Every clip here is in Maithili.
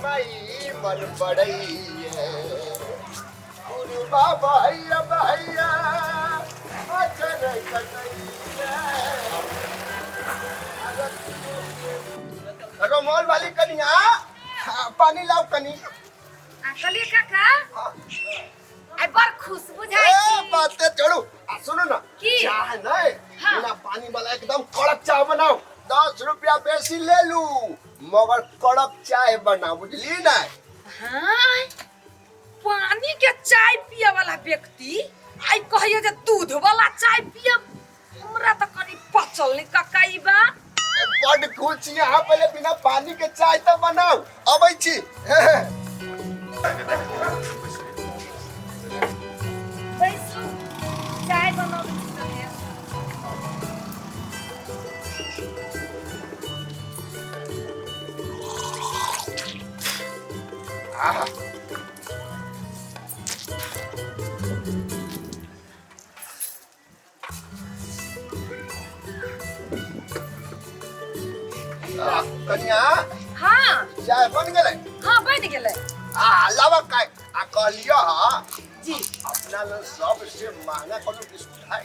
माई मन पड़ैये पुरबा बहैया बहैया अचर कटैया। रोमोल वाली कनिया, हाँ, पानी लाओ कनी। आ कहलिए काका, हाँ। आइ बड़ खुश बुझाइ ए, छी। बाते छोड़ू, आ सुनो ना। की? चाय नहीं, हाँ। बिना पानी वाला एकदम कड़क चाय बनाओ। 10 रुपया बेसी ले लू मगर कड़क चाय बनाओ, बुझली ना? हाँ, पानी के चाय पिए वाला व्यक्ति आइ कहैया जे दूध वाला चाय पियब, हमरा तऽ कनि पचल नहि काका ई बात। ए, बड खुश छी अहाँ। पहले बिना पानी के चाय तो बनाओ, अबै छी। बैसू, चाय बनाबै छी तने। आहा। आ, कनिया। हाँ। चाय बन गेलै? हाँ, बनि गेलै। आ लावा काय आ कहलियो हाँ। जी। अपना लग सबसे महंगा कोनो बिस्कुट है?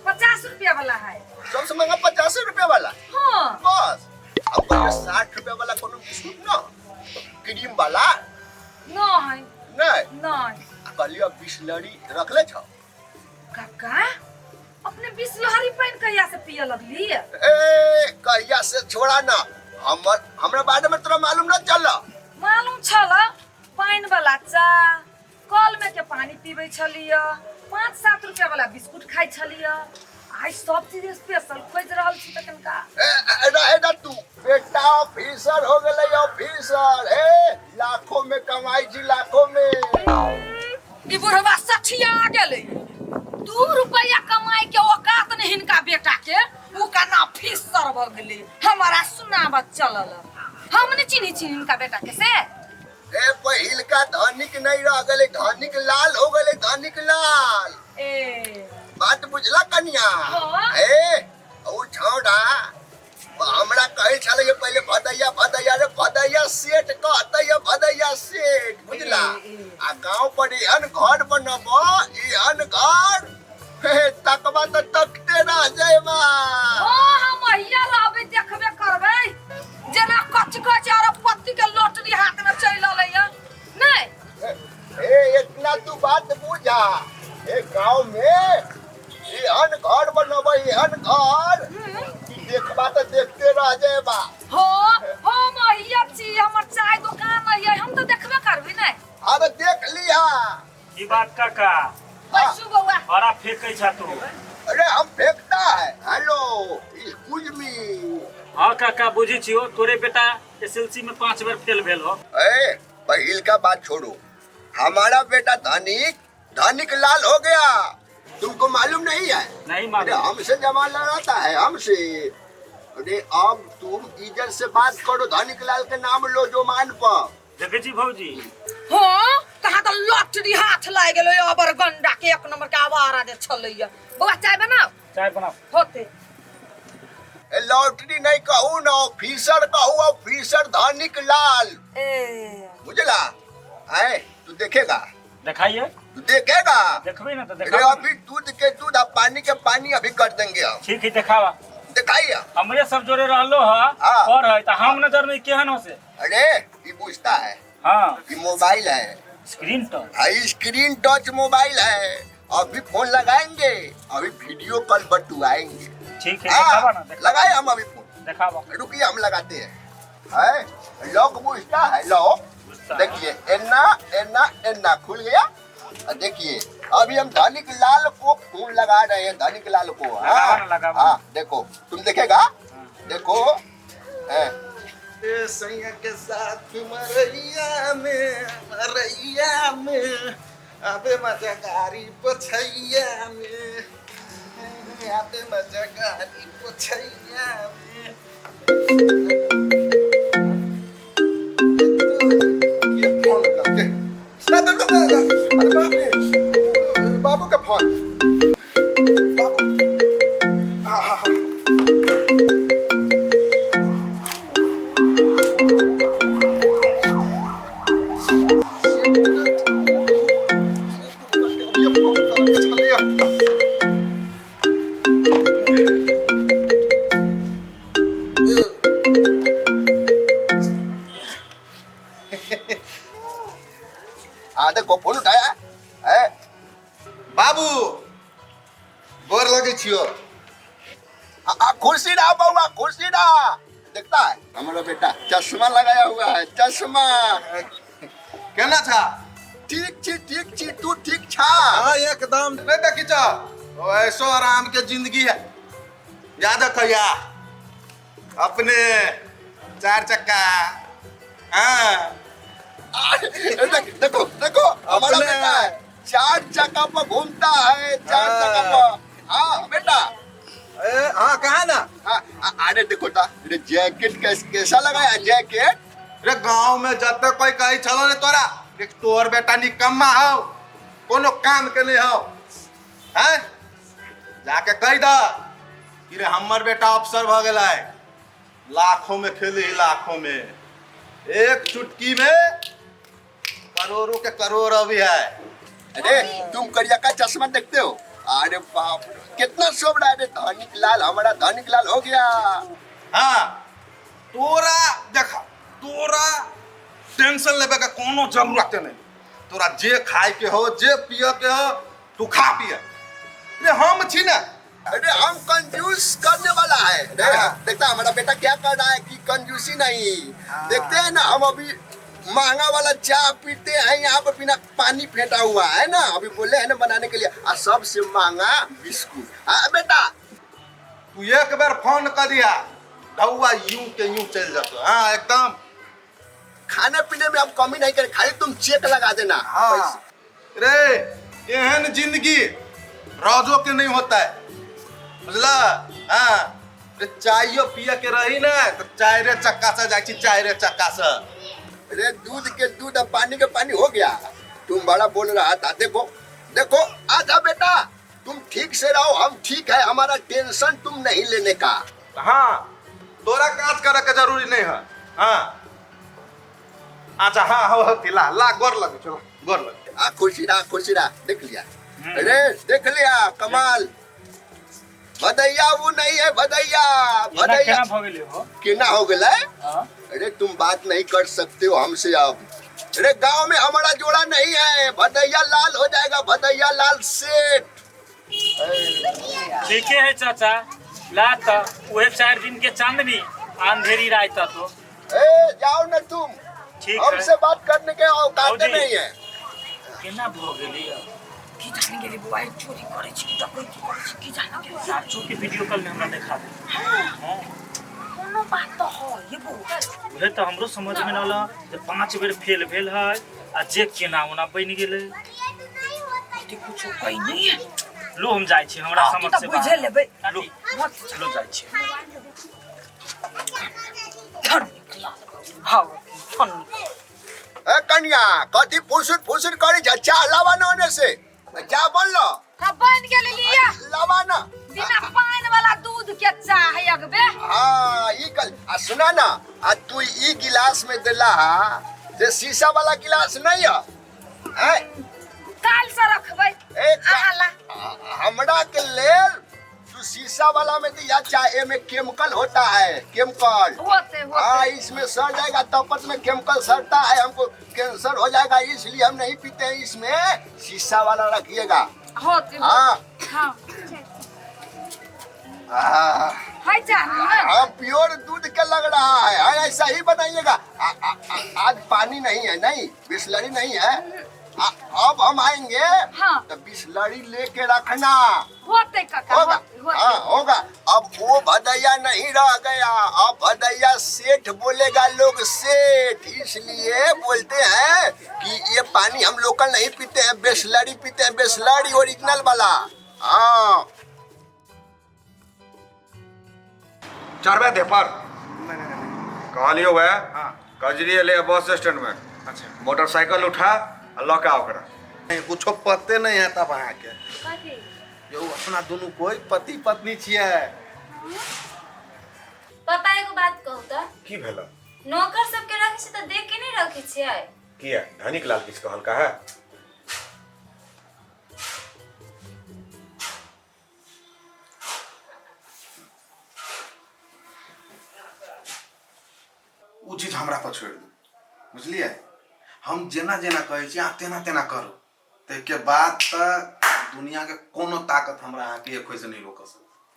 50 रुपया वाला है। सबसे महंगा 50 रुपया वाला? हाँ। बस, अब कहलियो 60 रुपया वाला कोनो बिस्कुट न, क्रीम वाला? नहीं। नहीं? नहीं। आ कहलियो बिस्लरी रखले छौ? काका, अपने बिसलहरी पानि कहिया से पिए लगली? ए, कहिया से छोड़ा ना, हमर हमरा बारे में तोरा मालूम न चल? मालूम छल, पानि वाला चाह, कल में के पानी पीबै छलिय, 5-7 रुपया वाला बिस्कुट खाइ छलिय, आइ सब चीज स्पेशल खोजि रहल छी तऽ कनिका। ए, एडा एडा तू बेटा ऑफिसर हो गेलै, ऑफिसर। ए, लाखों में कमाई छी, लाखों में। ई बुढ़वा सठिया गेलै, 2 रुपया कमाई के औकात नहीं हिनका बेटा के, उ केना ऑफिसर भऽ गेलै हमारा सुनाबत चलल। हम नहि चिन्है छी हिनका बेटा के से। ए, पहिल का धनिक नहीं रह गेलै, धनिक लाल हो गेलै, धनिक लाल। ए। बात बुझला कनिया? हाँ। ए, उ छौड़ा हमरा कहै छलै जे पहिले भदैया भदैया रे भदैया सेठ कहतै ये, भदैया सेठ, बुझला? ए, ए। आ गांव पर एहन घर बनब, एहन घर, हे, तकबा तऽ तकते रह जेबा। हाँ, हम अहिया रहबै, देखबे करबै, जेना कच कच अरबपति के लॉटरी हाथ में चलि अलै नहीं। ए, इतना तू बात बुझा, ए, गांव में एहन घर बनबै, एहन घर कि देखबा तऽ देखते रह जेबा। हो, हम अहिया छी, हमर चाय दुकान अहिया, हम तऽ देखबे करबै ने। अरे, देख लिहा। की बात काका? बैसू बौआ। बड़ा फेंकै छा तू। अरे, हम फेंकता है? Hello, excuse me. हाँ काका, बुझी छियो, तोरे बेटा एसएलसी में 5 बेर फेल भेल हो। ए, पहिल का बात छोड़ो, हमारा बेटा धनिक धनिक लाल हो गया, तुमको मालूम नहीं है? नहीं। अरे, मालूम। हमसे जमा लड़ाता है हमसे? अरे, अब तुम इज्जत से बात करो, धनिक लाल के नाम लो जुबान पर। देखै छी भौजी। हाँ, कहाँ तऽ लॉटरी हाथ लागि गेलै अबर गंडा के, एक नंबर के आवारा जे छलैया। बौआ, चाय बनाओ। चाय बनाओ। होते। ए, लॉटरी नहीं कहू ना, ऑफिसर कहू, ऑफिसर धनिक लाल। ए। बुझला? आए, तू देखेगा? देखाइए। तू देखेगा? देखबे ना तो। अरे, देखावा। अभी दूध के दूध और पानी के पानी अभी कर देंगे हम। ठीक है, देखावा। दिखाइए। हमरे सब जोड़े रहलो हा। हाँ। पर है तो हम नजर में केहन हो से। अरे, ये पूछता है। हाँ। ये मोबाइल है। Screen touch. हाँ, स्क्रीन टच मोबाइल है। अभी फोन लगाएंगे, अभी वीडियो कॉल बटुआएंगे। ठीक है। हाँ, देखावा ना, देखावा। लगाए हम अभी फोन। देखावा। रुकिए, हम लगाते हैं। है लॉक बुझता है, लॉक? बुझता है। देखिए, एन्ना एन्ना एन्ना खुल गया और देखिए, अभी हम धनिक लाल को फोन लगा रहे हैं, धनिक लाल को। लगावा ना, लगावा। हाँ, देखो, तुम देखेगा, देखो है। ए सैया के साथ मरैया में, मरैया में आबे मजा गारी पछैया में, आबे मजा गारी पछैया में। ये फोन करके ना ना ना ना, अरे बाप रे, बाबू का फोन, बाबू, हाँ हाँ हाँ। बाबू गोर लगै छियो। आ खुशी रहा बउआ, खुशी रहा। देखता है हमारा बेटा चश्मा लगाया हुआ है, चश्मा। केना छा? ठीक छी, ठीक छी, तू ठीक छा? हाँ एकदम। नहीं देखी छा, ऐसो आराम के जिंदगी है। याद रखिया अपने चार चक्का। हाँ देख, देखो देखो हमारा बेटा है, चार चक्का पर घूमता है, चार चक्का पर। हाँ बेटा। ए, हाँ कहा ना। हाँ, अरे देखो ता, अरे जैकेट कैसा लगाया जैकेट? अरे गांव में जते कोई कही चलो ने तोरा, देख तोर बेटा निकम्मा हो, कोनो काम के नहीं हो। हैं? जाके कही दा कि रे हमर बेटा अफसर भ गेलै, लाखों में खेली, लाखों में, एक चुटकी में करोड़ों के करोड़ अभी है। अरे तुम करिया का चश्मा देखते हो? अरे बाप रे कितना शोभ रहा है रे, धनिक लाल, हमारा धनिक लाल हो गया। हाँ तोरा देखा, तोरा टेंशन लेवे के कोनो जरूरत नहीं। तोरा जे खाए के हो जे पिए के हो तू खा पिए। अरे हम छी ना। अरे हम कंजूस करने वाला है। अरे हाँ। देखता हमारा बेटा क्या कर रहा है कि कंजूसी नहीं। हाँ। देखते हैं ना हम अभी महंगा वाला चाय पीते हैं यहाँ पर बिना पानी फेंटा हुआ है ना, अभी बोले हैं ना बनाने के लिए, और सबसे महंगा बिस्कुट। हाँ बेटा तू एक बार फोन कर दिया ढौआ यूं के यूं चल जाता। हाँ एकदम। खाने पीने में हम कमी नहीं करें, खाली तुम चेक लगा देना। हाँ। रे एहन जिंदगी रोजो के नहीं होता है, बुझला? हाँ रे चायो पिया के रही ना तो चायरे चक्का से जाए छी, चायरे चक्का से। अरे दूध के दूध और पानी के पानी हो गया। तुम बड़ा बोल रहा था। देखो देखो आजा बेटा, तुम ठीक से रहो, हम ठीक है, हमारा टेंशन तुम नहीं लेने का। हाँ तोरा काज करे के जरूरी नहीं है। हाँ अच्छा हाँ हो हो ला ला गोर लगे, चलो गोर लगे। आ खुशी रहा, खुशी रहा। देख लिया, अरे देख लिया कमाल। भदैया वो नहीं है, भदैया भदैया केना भ गेलै हो? केना हो गेलै? हाँ। अरे तुम बात नहीं कर सकते हो हमसे अब। अरे गांव में हमारा जोड़ा नहीं है, भदैया लाल हो जाएगा, भदैया लाल सेठ। ठीके है चाचा, ला त उहे 4 दिन के चांदनी अंधेरी रात तो। ए जाओ ना तुम, ठीक है। हमसे बात करने के औकात भौजी। नहीं है। केना भ गेलै अब? की जाने गेली बुआ, चोरी करे छी डकैती करे छी की जाने गेली। चाचू के वीडियो कॉल में हमरा देखा दे। हाँ। कोनो बात तो है ये बुआ। उहे तो हमरो समझ में न आला जे 5 बेर फेल भेल है आ जे केना ओना बनि गेलै। ते कुछो कहि नहीं है। लो हम जाइ छी, हमरा हाँ, समझ तऽ से बुझे बाहर। लेबै। लो, लो जाइ छी। धन निकला हाँ धन। ए कन्या कथी फुसुर फुसुर करे छ? चाह लावा ना ओने से, चाह बनलो? हाँ बन गेलै लिया। लावा ना। बिना पानि वाला दूध के चाह है अगबे। हाँ ई कल आ सुना ना, आ तू ई गिलास में देला हा जे शीशा वाला गिलास नहीं है। हैं? काल से रखबै। ए, अहाँ ला। हमरा के लेल तू शीशा वाला में दिया चाहे, एमे केमिकल होता है, केमिकल। होते होते। हाँ इसमें सड़ जाएगा, तपत में केमिकल सड़ता है, हमको कैंसर हो जाएगा, इसलिए हम नहीं पीते हैं, इसमें शीशा वाला रखिएगा। होते। हाँ। हाँ। हाँ। है चाह ना? हाँ प्योर दूध के लग रहा है। हाँ ऐसा ही बनाइएगा। आज पानी नहीं है, नहीं बिस्लरी नहीं है। अब हम आएंगे। हाँ। तो बिस्लरी लेके रखना। होते काका, होगा। होते, होते। हाँ होगा। अब वो भदैया नहीं रह गया, अब भदैया सेठ बोलेगा लोग, सेठ। इसलिए बोलते हैं कि ये पानी हम लोकल नहीं पीते हैं, बिस्लरी पीते हैं, बिस्लरी ओरिजिनल वाला। हाँ चढ़बे दे पर कहलियो वह। हाँ। कजरी एले बस स्टैंड में। अच्छा। मोटरसाइकिल उठा आ लऽ के आ ओकरा। नहीं, कुछो पते नहीं है तब अहाँके। कथी? यौ अपना दुनू कोई पति पत्नी छियै। पापा एगो बात कहू तऽ। की भेल? नौकर सबके रखै छी तऽ देख के नहीं रखै छियै? किया धनिक लाल किछु कहलका है? ओ चीज हमरा पर छोड़ि दू, बुझलियै? हम जेना जेना कहै छी अहाँ तेना तेना करू, ताहिके बाद तऽ दुनिया के कोनो ताकत हमरा अहाँके एक होइसँ नहि रोकऽ सकत।